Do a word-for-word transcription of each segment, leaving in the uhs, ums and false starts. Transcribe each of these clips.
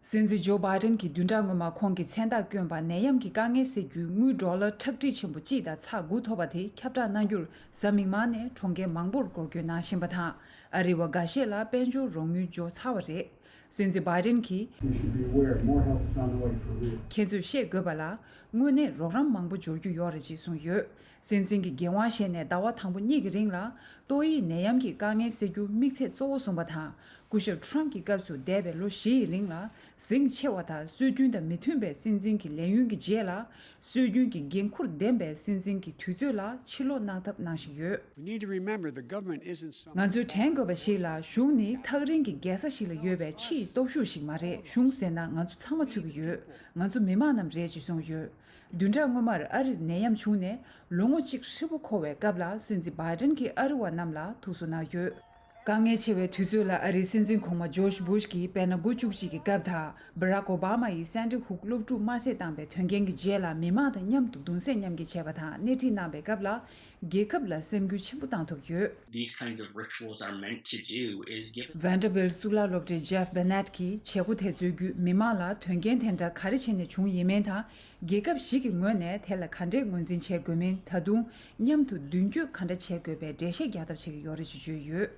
སྲིད་འཛིན་ཇོ་བྷའི་ཏན་གྱིས་བདུན་ཕྲག་སྔོན་མ་ཁོང་གི་མཚན་རྟགས་བསྐྱོན་པ་ནད་ཡམས་ཀྱི་དཀའ་ངལ་སེལ་རྒྱུའི་དངུལ་ཌོ་ལར་ཁྲག་ཁྲིག་ཆེན་པོ་གཅིག་དང་ཚེག་དགུ་ཐོབ་པ་དེ་ཁྱབ་བསྒྲགས་གནང་རྒྱུར་གཟའ་མིག་དམར་ནས་གྲོང་ཁྱེར་མང་པོར་འགོར་སྐྱོད་གནང་བཞིན་པ་དང་། ཨ་རི་བ་འགའ་ཤས་ལ་དཔལ་འབྱོར་རོགས་དངུལ་འབྱོར་ཚར་བ་རེད། སྲིད་འཛིན་བྷའི་ཏན་གྱིས། You should be aware more help is on the way for real. ཁྱེད་ཚོས་ཤེས་དགོས་པ་ལ། དངོས་གནས་རོགས་རམ་མང་པོ་འབྱོར་རྒྱུ་ཡོད་རེད་ཅེས་གསུངས་ཡོད། སྲིད་འཛིན་གྱིས་འགན་དབང་བཞེས་ནས་ཟླ་བ་དང་པོ་གཉིས་ཀྱི་རིང་ལ་ཏོག་དབྱིབས་ནད་ཡམས་ཀྱི་དཀའ་ངལ་སེལ་རྒྱུ་དམིགས་ཚད་གཙོ་བོ་བཟུང་བ་དང་། སྐུ་ཞབས་ཊམ་གྱི་སྐབས་སུ་འདས་པའི་ལོ་བཞི་ཡི་རིང་ལ་འཛིང་ཆེ་བ་དང་སྲོལ་རྒྱུན་དང་མི་མཐུན་པའི་སྲིད་འཛིན་གྱི་ལས་ཡུན་གྱི་རྗེས་ལ། སྲོལ་རྒྱུན་གྱི་འགན་འཁུར་ལྡན་པའི་སྲིད་འཛིན་གྱི་དུས་ཚོད་ལ་ཕྱིར་ལོག་གནང་ཐབས་གནང་བཞིན་ཡོད། We need to remember the government isn't some ང་ཚོས་དྲན་དགོས་པ་ཞིག་ལ། གཞུང་ནི་ཐག་རིང་གི་རྒྱལ་ས་ཞིག་ལ་ཡོད་པའི་ཕྱི་ཡི་སྟོབས་ཤུགས་ཤིག་མ་རེད། གཞུང་ཟེར་ན་ང་ཚོ་ཚང་མ་ཚུད་ཀྱི་ཡོད། ང་ཚོ་མི་མང་རྣམས་རེད་ཅེས་གསུངས་ཡོད། བདུན་ཕྲག་སྔོན་མར་ཨ་རིར་ནད་ཡམས་བྱུང་ནས་ལོ་ངོ་གཅིག་ཧྲིལ་པོ་འཁོར་བའི་སྐབས་ལ། སྲིད་འཛིན་བྷའི་ཏན་གྱིས་ཨ་རི་བ་རྣམས་ལ་ཐུགས་གསོ་གནང་ཡོད། དཀའ་ངལ་ཆེ་བའི་དུས་ཚོད་ལ་ཨ་རིའི་སྲིད་འཛིན་གོང་མ་ཇོརྗ་སྦུ་ཤ་གིས་དཔེར་ན་དགུ་བཅུ་གཅིག་གི་སྐབས་དང་། བྷ་རག་ཨོ་བྷ་མ་ཡིས་སན་ཏི་ཧུག་སློབ་ཕྲུག་དམར་གསོད་བཏང་པའི་དོན་རྐྱེན་གྱི་རྗེས་ལ། མི་མང་དང་མཉམ་དུ་གདུང་སེམས་མཉམ་སྐྱེད་བྱས་པ་དང་སྣེ་ཁྲིད་གནང་པའི་སྐབས་ལ། རྒྱལ་ཁབ་ལ་སེམས་འགུལ་ཆེན་པོ་བཏང་ཐུབ་ཡོད། These kinds of rituals are meant to do is give Vanderbilt གཙུག་ལག་སློབ་གྲྭའི་ཇེབ་བྷེ་ནེད་ཀྱིས་བྱེད་སྒོ་དེ་ཚོའི་བརྒྱུད་མི་མང་ལ་དོན་རྐྱེན་དེ་འདྲ་ག་རེ་བྱས་ནས་བྱུང་ཡིན་མིན་དང་། རྒྱལ་ཁབ་ཞིག་གི་ངོས་ནས་དེ་ལ་ག་འདྲས་ངོས་འཛིན་བྱེད་དགོས་མིན། ད་དུང་མཉམ་དུ་མདུན་སྐྱོད་ག་འདྲ་བྱེད་དགོས་པའི་འགྲེལ་བཤད་རྒྱག་ཐབས་བྱེད་ཀྱི་ཡོད་རེད་ཅེས་བརྗོད་ཡོད།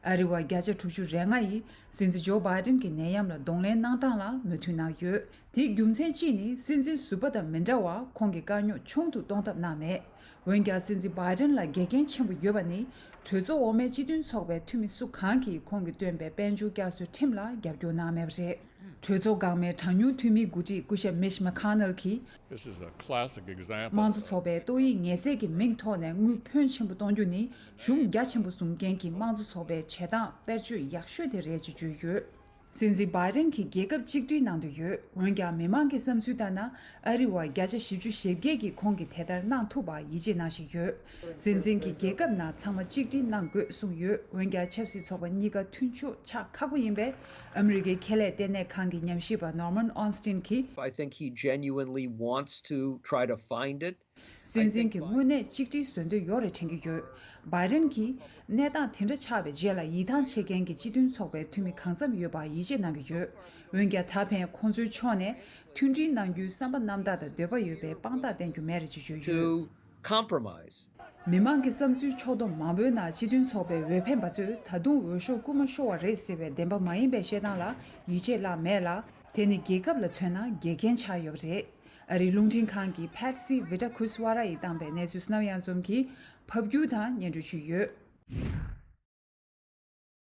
ཨ་རི་བ་བརྒྱ་ཆ་དྲུག་ཅུ་རེ་ལྔ་ཡིས་སྲིད་འཛིན་ཇོ་བྷའི་ཏན་གྱི་ནད་ཡམས་ལ་གདོང་ལེན་གནང་སྟངས་ལ་མོས་མཐུན་གནང་ཡོད། དེའི་རྒྱུ་མཚན་གཅིག་ནི། སྲིད་འཛིན་ཟུར་པ་དང་མི་འདྲ་བར་ཁོང་གི་དཀའ་རྙོག་ཆུང་དུ་གཏོང་ཐབས་གནང་མེད། འོན་ཀྱང་། སྲིད་འཛིན་བྷའི་ཏན་ལ་འགལ་རྐྱེན་ཆེན་པོ་ཡོད་པ་ནི། གྲོས་ཚོགས་འོག་མའི་སྤྱི་མཐུན་ཚོགས་པའི་འཐུས་མི་སུ་གང་གིས་ཁོང་གིས་བཏོན་པའི་དཔལ་འབྱོར་བསྐྱར་གསོའི་ཁྲིམས་ལ་རྒྱབ་སྐྱོར་གནང་མེད་པ་རེད། གྲོས་ཚོགས་འགག་མའི་གྲངས་ཉུང་འཐུས་མིའི་འགོ་ཁྲིད་སྐུ་ཞབས་མིཆ་མེ་ཁོ་ནེལ་གྱིས། This is a classic example. དམངས་གཙོ་ཚོགས་པས་ཏོག་དབྱིབས་ངལ་སེལ་གྱི་མིང་ཐོག་ནས་དངུལ་ཕོན་ཆེན་པོ་གཏོང་རྒྱུ་ནི། གཞུང་རྒྱ་ཆེན་པོ་བཟུང་མཁན་གྱི་དམངས་གཙོ་ཚོགས་པའི་བྱེད་སྟངས་དཔེར་བརྗོད་ཡག་ཤོས་དེ་རེད་ཅེས་བརྗོད་ཡོད། སྲིད་འཛིན་བྷའི་ཏན་གྱིས་རྒྱལ་ཁབ་གཅིག་སྒྲིལ་གནང་འདོད་ཡོད། འོན་ཀྱང་། མི་མང་གི་བསམ་ཚུལ་ལྟར་ན། ཨ་རི་བ་བརྒྱ་ཆ་བཞི་བཅུ་ཞེ་བརྒྱད་ཀྱིས་ཁོང་གིས་དེ་ལྟར་གནང་ཐུབ་པར་ཡིད་ཆེས་གནང་བཞིན་ཡོད། སྲིད་འཛིན་གྱིས་རྒྱལ་ཁབ་ནང་ཚང་མ་གཅིག་སྒྲིལ་གནང་དགོས་གསུངས་ཡོད། འོན་ཀྱང་། ཆབ་སྲིད་ཚོགས་པ་གཉིས་ཀ་མཐུན་ཕྱོགས་ཆགས་ཁག་པོ་ཡིན་པས། ཨ་མི་རི་ཀའི་ཁེ་ལས་ལྟེ་གནས་ཁང་གི་ཉམས་ཞིབ་པ་ནོར་མན་ཨོན་སི་ཏིན་གྱིས། I think he genuinely wants to try to find it. སྲིད་འཛིན་གྱིས་དངོས་གནས་གཅིག་སྒྲིལ་བཟོ་འདོད་ཡོད་རེད་དྲན་གྱི་ཡོད། བྷའི་ཏན་གྱིས་གནས་སྟངས་དེ་འདྲ་ཆགས་པའི་རྗེས་ལ་ཡིད་ཐང་ཆད་མཁན་གྱི་སྤྱི་མཐུན་ཚོགས་པའི་འཐུས་མི་གང་འཚམ་ཡོད་པར་ཡིད་ཆེས་གནང་གི་ཡོད། འོན་ཀྱང་། ད་ཕན་ཁོང་ཚོའི་ཕྱོགས་ནས་མཐུན་སྒྲིལ་གནང་རྒྱུའི་བསམ་པ་རྣམ་དག་དང་འདོད་པ་ཡོད་པའི་དཔང་རྟགས་བསྟན་རྒྱུ་མེད་རེད་ཅེས་བརྗོད་ཡོད། To compromise. མི་མང་གི་བསམ་ཚུལ་ཕྱོགས་བསྡོམས་མང་པོའི་ནང་། སྤྱི་མཐུན་ཚོགས་པའི་འོས་འཕེན་པ་ཚོས་ད་དུང་འོས་ཤོག་རྐུ་མ་ཤོར་བ་རེད་ཟེར་བའི་བདེན་པ་མ་ཡིན་པའི་བཤད་སྟངས་ལ་ཡིད་ཆེས་བླངས་མེད་ལ། དེ་ནི་རྒྱལ་ཁབ་ལ་མཚོན་ན་འགལ་རྐྱེན་ཆགས་ཡོད་པ་རེད། ཨ་རིའི་རླུང་འཕྲིན་ཁང་གི་ཕེ་སི་ཝི་ཊ་ཁུ་སི་ཝ་ར་ཡིས་བཏང་པའི་གནས་ཚུལ་བསོད་ནམས་དབྱངས་འཛོམས་ཀྱིས་ཕབ་སྒྱུར་དང་སྙན་སྒྲོན་ཞུས་ཡོད།